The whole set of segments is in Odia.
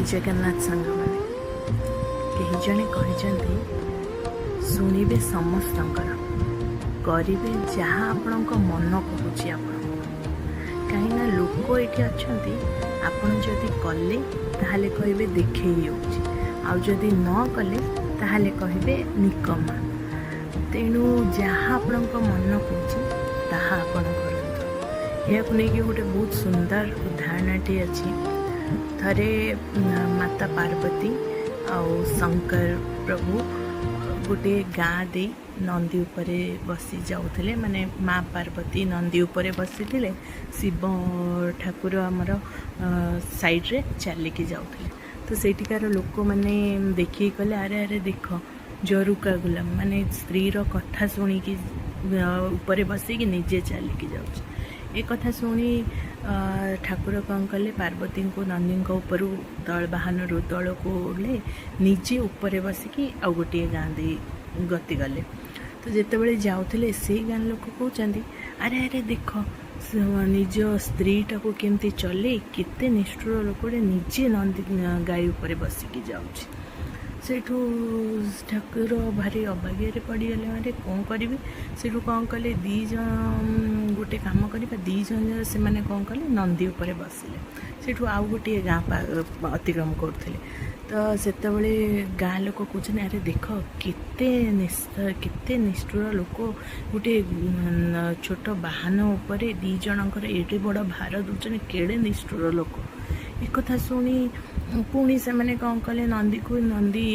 ଜୟ ଜଗନ୍ନାଥ ସାଙ୍ଗମାନେ। କେହି ଜଣେ କହିଛନ୍ତି, ଶୁଣିବେ ସମସ୍ତଙ୍କର, କରିବେ ଯାହା ଆପଣଙ୍କ ମନ କହୁଛି ଆପଣଙ୍କୁ। କାହିଁକିନା ଲୋକ ଏଇଠି ଅଛନ୍ତି, ଆପଣ ଯଦି କଲେ ତାହେଲେ କହିବେ ଦେଖେଇ ହେଉଛି, ଆଉ ଯଦି ନ କଲେ ତାହେଲେ କହିବେ ନିକମା। ତେଣୁ ଯାହା ଆପଣଙ୍କ ମନ କହୁଛି, ତାହା ଆପଣ କରନ୍ତୁ। ଏହାକୁ ନେଇକି ଗୋଟେ ବହୁତ ସୁନ୍ଦର ଉଦାହରଣଟି ଅଛି। ଥରେ ମାତା ପାର୍ବତୀ ଆଉ ଶଙ୍କର ପ୍ରଭୁ ଗୋଟିଏ ଗାଁ ଦେଇ ନନ୍ଦୀ ଉପରେ ବସି ଯାଉଥିଲେ। ମାନେ ମା ପାର୍ବତୀ ନନ୍ଦୀ ଉପରେ ବସିଥିଲେ, ଶିବ ଠାକୁର ଆମର ସାଇଡ଼ରେ ଚାଲିକି ଯାଉଥିଲେ। ତ ସେଇଠିକାର ଲୋକମାନେ ଦେଖିକି କହିଲେ, "ଆରେ ଆରେ, ଦେଖ, ଜରୁକା ଗୁଲାମ, ମାନେ ସ୍ତ୍ରୀର କଥା ଶୁଣିକି ଉପରେ ବସିକି ନିଜେ ଚାଲିକି ଯାଉଛି।" ଏ କଥା ଶୁଣି ଠାକୁର କ'ଣ କଲେ? ପାର୍ବତୀଙ୍କୁ ନନ୍ଦୀଙ୍କ ଉପରୁ ତଳ ବାହନରୁ ତଳକୁ ଓହ୍ଲେଇ ନିଜେ ଉପରେ ବସିକି ଆଉ ଗୋଟିଏ ଗାଁ ଦେଇ ଗତି କଲେ। ତ ଯେତେବେଳେ ଯାଉଥିଲେ, ସେଇ ଗାଁ ଲୋକ କହୁଛନ୍ତି, "ଆରେ ଆରେ, ଦେଖ, ନିଜ ସ୍ତ୍ରୀଟାକୁ କେମିତି ଚଲେଇ, କେତେ ନିଷ୍ଠୁର ଲୋକଟେ, ନିଜେ ନନ୍ଦୀ ଗାଈ ଉପରେ ବସିକି ଯାଉଛି।" ସେଇଠୁ ଠାକୁର ଭାରି ଅବାଗିଆରେ ପଡ଼ିଗଲେ, ଆରେ କ'ଣ କରିବି? ସେଇଠୁ କ'ଣ କଲେ? ଦୁଇ ଜଣ ଗୋଟେ କାମ କରିବା, ଦୁଇ ଜଣ ସେମାନେ କ'ଣ କଲେ? ନନ୍ଦୀ ଉପରେ ବସିଲେ। ସେଇଠୁ ଆଉ ଗୋଟିଏ ଗାଁ ଅତିକ୍ରମ କରୁଥିଲେ। ତ ସେତେବେଳେ ଗାଁ ଲୋକ କହୁଛନ୍ତି, "ଆରେ ଦେଖ, କେତେ ନିଷ୍ଠୁର ଲୋକ, ଗୋଟେ ଛୋଟ ବାହନ ଉପରେ ଦୁଇ ଜଣଙ୍କର ଏଡ଼େ ବଡ଼ ଭାର ଦେଉଛନ୍ତି, କେଡ଼େ ନିଷ୍ଠୁର ଲୋକ।" ଏକଥା ଶୁଣି ପୁଣି ସେମାନେ କ'ଣ କଲେ? ନନ୍ଦୀକୁ ନନ୍ଦୀ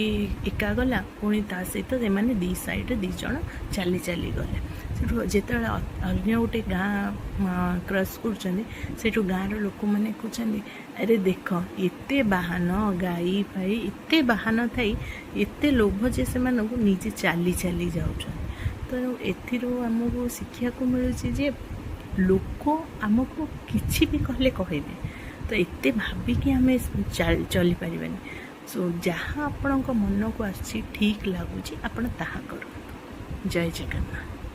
ଏକା ଗଲା, ପୁଣି ତା ସହିତ ସେମାନେ ଦୁଇ ସାଇଡ଼ରେ ଦୁଇ ଜଣ ଚାଲି ଚାଲି ଗଲେ। ସେଠୁ ଯେତେବେଳେ ଅନ୍ୟ ଗୋଟେ ଗାଁ କ୍ରସ୍ କରୁଛନ୍ତି, ସେଠୁ ଗାଁର ଲୋକମାନେ କହୁଛନ୍ତି, "ଆରେ ଦେଖ, ଏତେ ବାହନ, ଗାଈ ଫାଇ, ଏତେ ବାହନ ଥାଇ ଏତେ ଲୋଭ ଯେ ସେମାନଙ୍କୁ ନିଜେ ଚାଲି ଚାଲି ଯାଉଛନ୍ତି।" ତେଣୁ ଏଥିରୁ ଆମକୁ ଶିଖିବାକୁ ମିଳୁଛି ଯେ ଲୋକ ଆମକୁ କିଛି ବି କହିଲେ କହିବେ, ତ ଏତେ ଭାବିକି ଆମେ ଚଲିପାରିବାନି। ସୋ ଯାହା ଆପଣଙ୍କ ମନକୁ ଆସୁଛି, ଠିକ୍ ଲାଗୁଛି, ଆପଣ ତାହା କରନ୍ତୁ। ଜୟ ଜଗନ୍ନାଥ।